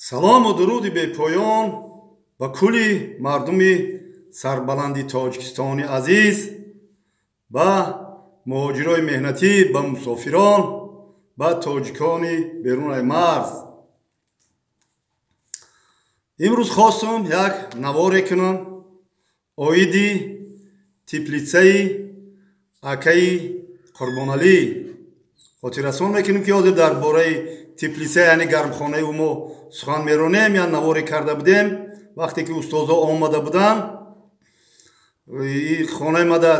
Салому дуруди бепоён ба кулли мардуми сарбаланди Тоҷикистони азиз, ба муҳоҷирои меҳнатӣ, ба мусофирон, ба тоҷикони берунаи марз. Имрӯз хостум як наворе кунам оиди теплицаи акаи Қурбоналӣ. Хотиррасон мекунем, ки ҳозир дар бораи теплица, яъне гармхонаи ӯ мо сухан меронем. Я наворе карда будем, вақте ки устозҳо омада буданд, хонаи мада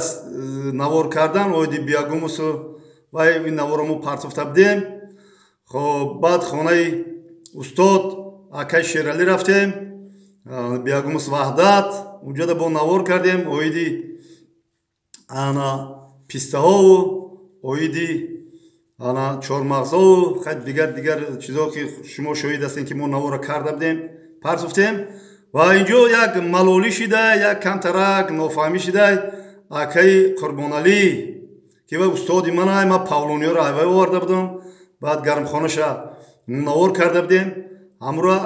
навор кардан оиди биогумусу ва ин наворо мо партофта будем. Хоб, баъд хонаи устод акаи Шералӣ рафтем, биогумус Ваҳдат, унҷода бо навор кардем оиди ана пистаҳову оиди ана чормағзову хай дигар дигар чизҳо, ки шумо шоҳид ҳастем, ки мо навора карда будем, партофтем. Ва инҷо як малолӣ шида, як камтарак нофаҳмӣ шида. Акаи Қурбоналӣ, ки вай устоди мана, ман павлониёро айвай оварда будам, баъд гармхонаша навор карда будем, ҳамура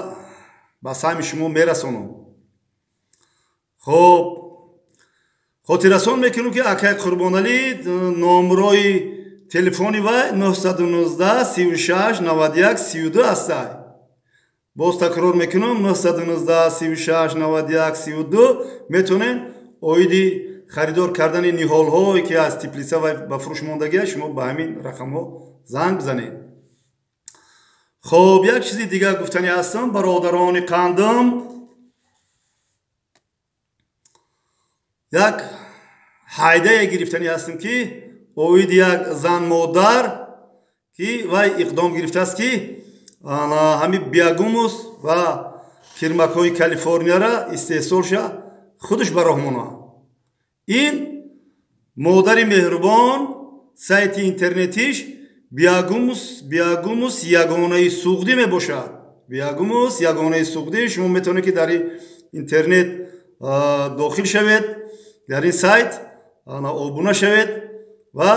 ба саҳми шумо мерасонам. Хоб, хотиррасон мекунем, ки акаи Қурбоналӣ номрои телефони вай 919 36 91 32 ҳастай. Боз такрор мекунам: 919 36 91 32. Метавонед оиди харидор кардани ниҳолҳое, ки аз теплица вай ба фурӯш мондагия, шумо ба ҳамин рақамҳо занг бизанед. Хоб, як чизи дигар гуфтанӣ ҳастам, бародарони қандам. Як ҳайдае гирифтанӣ ҳастам, ки оиди як зан модар, ки вай иқдом гирифтааст, ки ҳамин биогумус ва кирмакҳои Калифорнияра истеҳсолша худаш ба роҳ монад. Ин модари меҳрубон сайти интернетиш биогумус ягонаи суғдӣ мебошад. Биогумус ягонаи суғдӣ. Шумо метавонед, ки дар интернет дохил шавед, дар ин сайт обуна шавед ва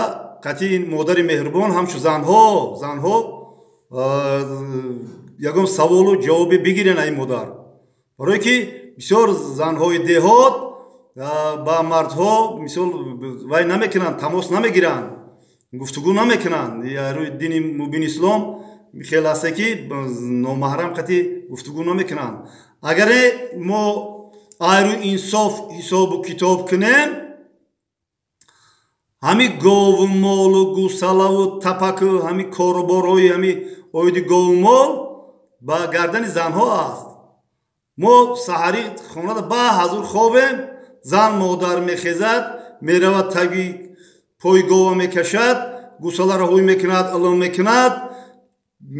қатъи ин модари меҳрубон ҳамчун занҳо ягон саволу ҷавобе бигирен ин модар, барое ки бисёр занҳои деҳот ба мардҳо мисол вай намекунанд, тамос намегиранд, гуфтугӯ намекунанд. Рӯи дини мубини ислом хел ҳасте, ки номаҳрам қатъи гуфтугӯ намекунанд. Агаре мо айрӯи инсоф ҳисобу китоб кунем, ҳами гову молу гусалаву тапаку ҳами коруборҳои ҳами оиди гову мол ба гардани занҳо аст. Мо саҳарӣ хонада ба ҳазур хобем, зан модар мехезад, меравад, таги пои гова мекашад, гусаларо ҳуй мекунад, илм мекунад,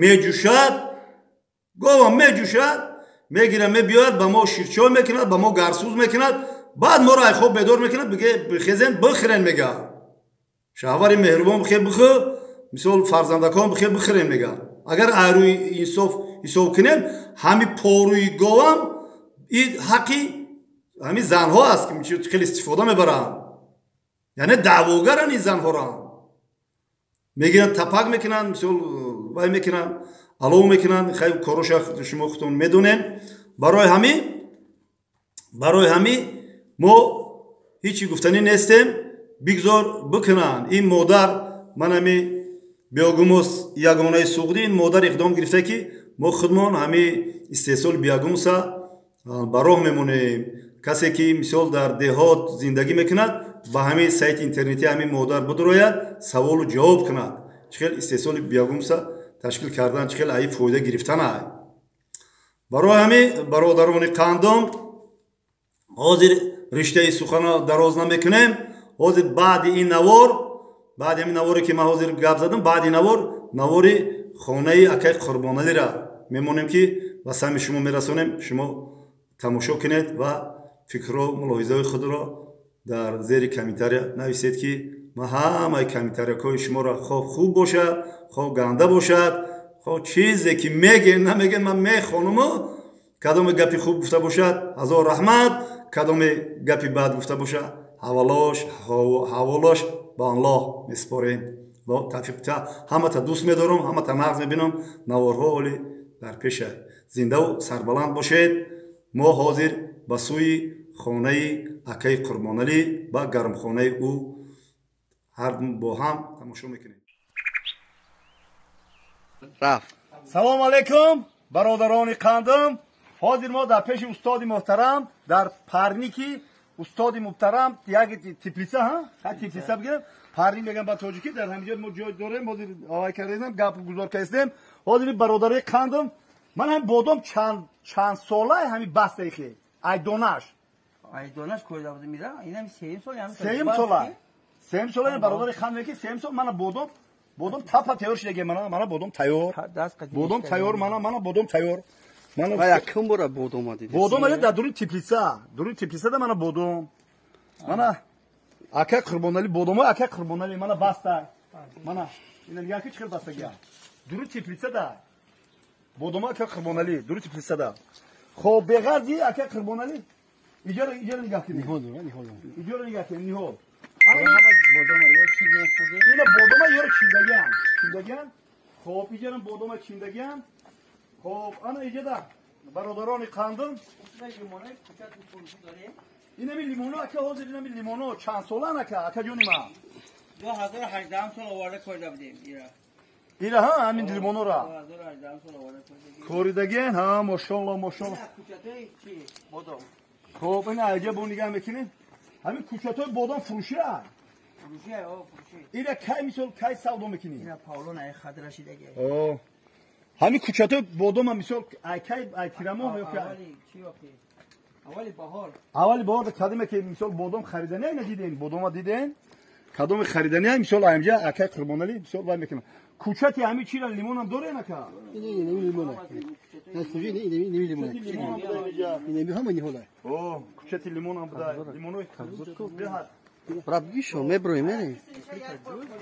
меҷӯшад, гова меҷӯшад, мегирад, мебиёяд, ба мо ширчой мекунад, ба мо гарсӯз мекунад, баъд моро ай хоб бедор мекунад, бихезен, бихӯрен мега. Шаҳвари меҳрубон, бихе бихӯ, мисол фарзандакон бихе бихӯрен мега. Агар айрӯи инсоф ҳисоб кунем, ҳами порӯи говам и ҳаққи ҳами занҳо аст, ки хеле истифода мебаранд, яъне даъвогаранд. Ин занҳоро мегиранд, тапак мекунанд, мисол вай мекунанд, алов мекунанд. Хай, короша шумо худтон медонем. Барои ҳами мо ҳечи гуфтанӣ нестем, бигзор бикунанд. Ин модар ман ҳами биогумус ягонаи суғдӣ, ин модар иқдом гирифта, ки мо худмон ҳами истеҳсоли биогумуса ба роҳ мемонем. Касе ки мисол дар деҳот зиндагӣ мекунад, ба ҳамин сайти интернетӣ ҳамин модар бидурояд, саволу ҷавоб кунад, чӣ хел истеҳсоли биогумуса ташкил кардан, чӣ хел аи фоида гирифтан ай. Барои ҳамин, бародарони қандом, ҳозир риштаи сухано дароз намекунем. Ҳозир баъди ин навор, баъди ҳамин наворе, ки ман ҳозир гап задам, баъди навор навори хонаи акаи Қурбоналира мемонем, ки ба саҳми шумо мерасонем. Шумо тамошо кунед ва фикру мулоҳизаҳои худро дар зери комментария нависед, ки ман ҳамаи комментариякҳои шуморо, хоб хуб бошад, хоб ганда бошад, хоб чизе ки мегӯен, намегӯен, ман мехонуму кадоме гапи хуб гуфта бошад, ҳазор раҳмат, кадоме гапи бад гуфта бошад, ҳаволош ба Аллоҳ месупорем. Тавфиқ. Ҳамата дӯст медорам, ҳамата нағз мебинам. Наворҳо оли. дар пеша. Зиндаву сарбаланд бошед. Мо ҳозир ба сӯи хонаи акаи Қурбоналӣ ва гармхонаи ӯ ҳар бо ҳам тамошо мекунем. Рафт. Салом алейкум, бародарони қандам. Ҳозир мо дар пеши устоди муҳтарам, дар парники устоди муҳтарам, як теплица, ҳа теплица бигирем, парник мегӯям ба тоҷикӣ. Дар ҳамин ҷо мо ҷой дорем, ҳозир овай кардем, гап гузор кардем. Ҳозир бародари қандам, ман ҳам бодом чанд сола ҳамин бастаи хе айдонаш. Айдонаш коида будем мира, инам сеюм сол, сеюм сола. Сеюм сола бародари қанд мегӣ, сеюм сол мана бодом, бодом тапа тайёр шудаги, мана бодом тайёр. Бодом тайёр, мана бодом тайёр. Мана якум бора бодом дидем. Бодом али дар дуруни теплица, дуруни теплицада мана бодом. Мана ака Қурбонали бодомо, ака Қурбонали мана баста. Мана ина нигоҳ ки чӣ хел бастагия. Дуруни теплицада. Бодомо ака Қурбонали, дуруни теплицада. Хоб беғарзи ака Қурбонали. Иҷора нигоҳ кунед. Ниҳол, ниҳол. Иҷора нигоҳ кунед, ниҳол. Бодомо ё чидан хурда. Ина бодомо ё чиндагиам. Чиндагиам. Хоб иҷора бодомо чиндагиам. Хоб ана иҷода бародарони қандам. Инами лимоно ака, ҳозир инами лимоно чанд солан ака, ака ҷони ман? 2018 сол оварда корида будем ира. Ира ҳа, ҳамин лимонора. 2018 сол оварда корида. Коридагин, ҳа, мошалло, мошалло. Кучатои чи? Бодом. Хоб ина аҷа бо нигоҳ мекунем. Ҳамин кучатои бодом фурӯши а? Фурӯши а, фурӯши. Ира кай мисол кай савдо мекунӣ? Ина павлон ай хадрашидаги. О. Ҳамин кучатои бодом мисол ай кай ай тирамоҳ ё ки чи вақти? Аввали баҳор. Аввали баҳор кадоме ки мисол бодом хариданӣ ай надиден, бодома диден. Кадоме хариданӣ ай мисол аимҷа акай Қурбоналӣ мисол вай мекунам. Кучати ҳамин чира лимонам дорен ака? Ин лимона. На служи, ин лимона. Ин ҳама ниҳола. О, кучати лимонам буда. Лимонои беҳад. Брат бигишо, меброем, мерем.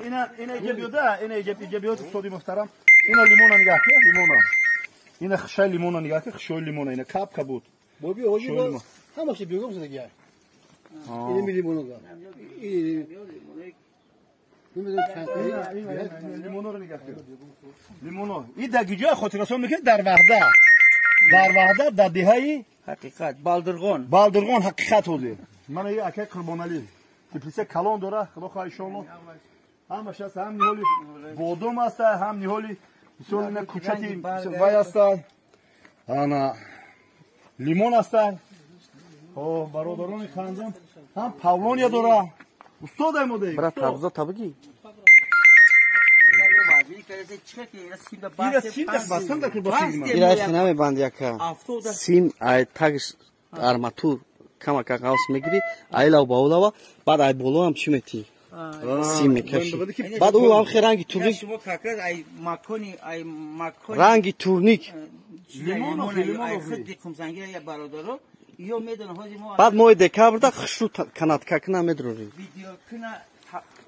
Ина иҷа биёда, ина иҷа биёд устоди муҳтарам. Ина лимона нигоҳ кун, лимона. Ина хишаи лимона нигоҳ кун, хишои лимона, ина кап кабуд. Боби ҳоҷи ҳамаша биёгам задагӣ. Ин лимона. Ин лимоноро нигоҳ кун. Лимоно. И дар гиҷои хотиррасон мекунед дар Ваҳда. Дар Ваҳда, дар деҳаи Ҳақиқат, Балдирғон. Балдирғон ҳақиқат ҳозир. Мана и акаи Қурбоналӣ. Теплица калон дора, худо хоҳад иншоалло. Ҳамаш аст, ҳам ниҳоли бодом аст, ҳам ниҳоли мисол ина кучати вай аст. Ана лимон аст. Хо бародарони хандам, ҳам павлония дора. Устод аймода. Брат, тарбуза табиги. Ира сим да бастан да курбасин. Ира синаме банд яка. Сим ай тагш арматур камака ғавс мегири, ай лав баулава, баъд ай боло ҳам чӣ метӣ? Сим мекашӣ. Баъд ӯ ҳам хе ранги турник. Шумо какраз ай макони, ай макони ранги турник. Лимоно, ай худи қумсангира я бародаро. Ё медонам ҳозир мо баъд моҳи декабрда хушрӯ канатка кина медрорем. Видео кина,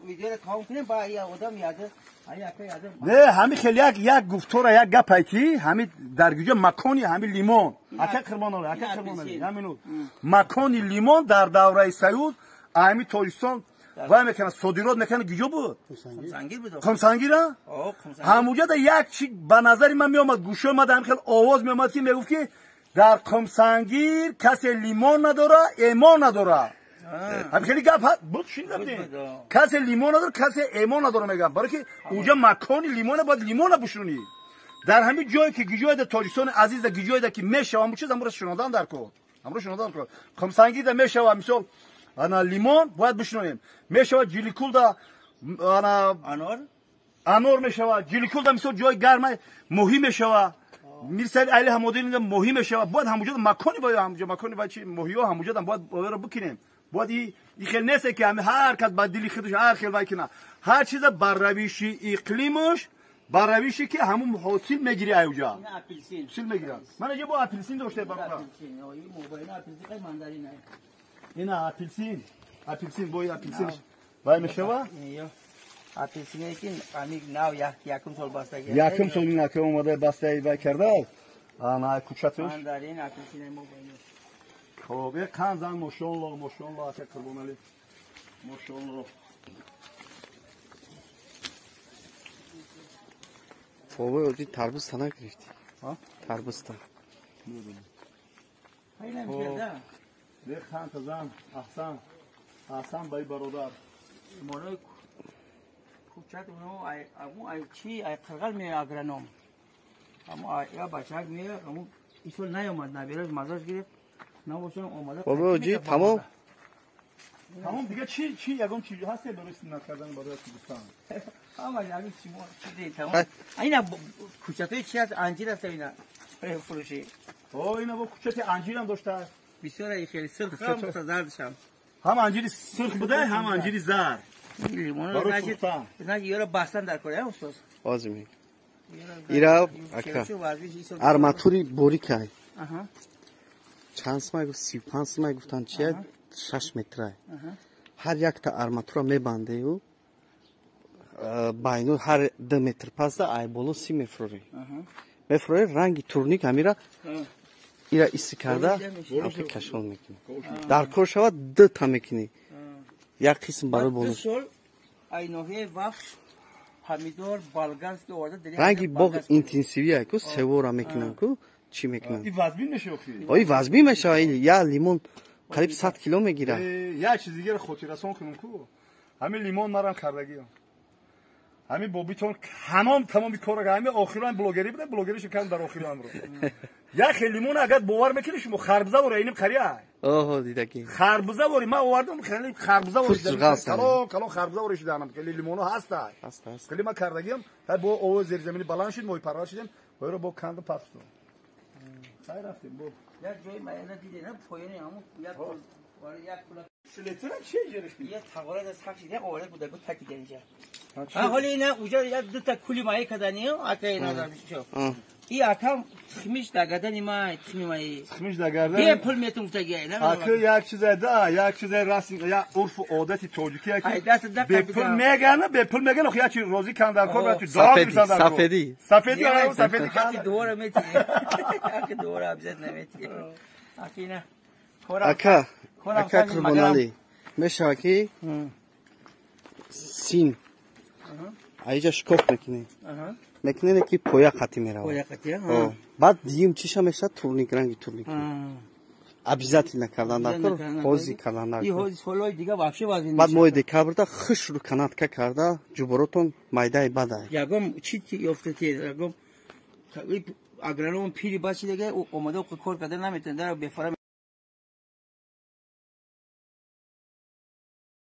видеоро тамом кунем, ба я одам яда, ай ака яда. Не, ҳами хеле як гуфтора, як гапай ки ҳами дар гиҷо макони ҳами лимон. Ака Қурбоналӣ, ака Қурбоналӣ, ҳамину. Макони лимон дар давраи Союз ҳами Тоҷикистон вай мекунад, содирот мекунад, гиҷо буд? Қумсангир буд. Қумсангира? Ҳамуҷа да як чи ба назари ман меомад, гӯшои ман ҳам хел овоз меомад ки мегуфт ки дар Қумсангир касе лимон надора, эмон надора. Ҳамин хеле гап буд, шунида будем. Касе лимон надора, касе эмон надора мегӯям. Барои ки уҷа макони лимона, бояд лимона бушунӣ. Дар ҳамин ҷое ки гиҷоеда Тоҷикистони азиза гиҷоеда ки мешава, ҳамун чиз ҳамуро шунодан дар кор. Ҳамуро шунодан кор. Қумсангирда мешава, мисол, ана лимон бояд бишунонем. Мешава Ҷиликулда ана анор, анор мешава. Ҷиликулда мисол ҷои гарма моҳӣ мешава. Мирсаид Али Ҳамодин моҳӣ мешава. Бояд ҳамуҷо макони бояд ҳамуҷо макони бояд чи моҳиё ҳамуҷо бояд бояд бикунем. Бояд и хел нест ки ҳами ҳар кас ба дили худаш ҳар хел вай кунад. Ҳар чиза бар равиши иқлимаш, бар равиши ки ҳамун ҳосил мегири аюҷа. Ҳосил мегирад. Ман иҷа бо апелсин дошта бародар. Ина апелсин, апелсин бо апелсин вай мешава? Апелсине ки ами нав якум сол бастаги. Якум сол ина ки омада бастаи вай карда. Ана кучатуш. Мандарин апелсине мо бо. Хоб, як қанзан мошалло, мошалло ака Қурбоналӣ. Мошалло. Фовой оди тарбуз сана гирифти. Тарбузта. Хан тазан, аҳсан. Аҳсан бай бародар. Монои кучат уно ай аму ай чи ай қирғал ме агроном. Аму ай бачак ме аму исол наёмад набираш мазаш гирифт. Набошам омада. Бобо ҷи тамом. Тамом дига чи чи ягон чиз ҳаст барои суннат кардан барои гуфтан? Ҳама ягон чи мо чи тамом. Айна кучатои чи аст анҷир аст ина. Фурӯши. О ина бо кучати анҷирам доштааст. Бисёр ай хеле сурх ҳам зардшам. Ҳам анҷири сурх буда, ҳам анҷири зард. Лимоно значит ёро бастан дар кор, устод. Ҳозир мегӯям. Ира ака арматури борикай. Чанд сумай гуфт? 35 сумай гуфтан чия? 6 метрай. Ҳар якта арматура мебандею байну ҳар 2 метр пасда ай боло сим мефурорӣ. Мефурорӣ ранги турник ҳамира ира иси карда ҳамки кашол мекунӣ. Дар кор шавад дута мекунӣ. Як қисм барои боло. Ай ноҳияи Вахш помидор болгарский оварда. Ранги боғ интенсивия ку севора мекунам ку чӣ мекунам? И вазмин мешава охи? Ой вазмин мешава я лимон қариб 100 кило мегирад. Як чиз дигар хотиррасон кунам ку. Ҳамин лимон марам кардагиам. Ҳамин бобитон ҳамон тамоми кора ҳамин охиран блогерӣ буда, блогеришо кардам дар охири амро. Як хел лимон агар бовар мекунӣ шумо харбуза вора иним қария. Оҳо дидаки. Харбуза вори ман овардам хеле харбуза вори калон калон харбуза вори шуданам хеле лимоно ҳаста. Ҳаст ҳаст. Хеле ман кардагиам ҳай бо овоз зерзаминӣ баланд шуд, моҳи парвар шудем, боро бо канду пафтум. Хай рафтем бо. Як ҷои майана диде на поёни ҳамун як як пула селектора чи гирифти? Як тағора да сахт шид, як овора буда гу таки денҷа. Ҳоли ина уҷа як дута кули маи каданиё, ака ина чо. И акам тухмиш дар гардани май, тухми маи. Тухмиш дар гардан. Бе пул метум гуфтаги ай, намедонам. Ака як чизе да, як чизе раст, як урфу одати тоҷикӣ Ай даст да бе пул мегана, бе пул мегана, охи як чи розӣ кан дар кор, як чи дуо гирифтан дар кор. Сафедӣ. Сафедӣ, сафедӣ кан. Дуора мети. Ака дуора обязательно мети. Ака ина. Ака, ака Қурбоналӣ, мешавад ки сим аиҷа шикоф мекунӣ. Мекунене ки поя қатӣ меравад. Баъд дигим чиша мешавад турник, ранги турник. Обязательно кардан дар кор, ҳози кардан дар кор. Баъд моҳи декабрда хушру канатка карда ҷуборотон майдаи бадай. Ягом чи ёфтати, ягом агроном пири бачи дега омада кор карда наметавонад, дар бефара.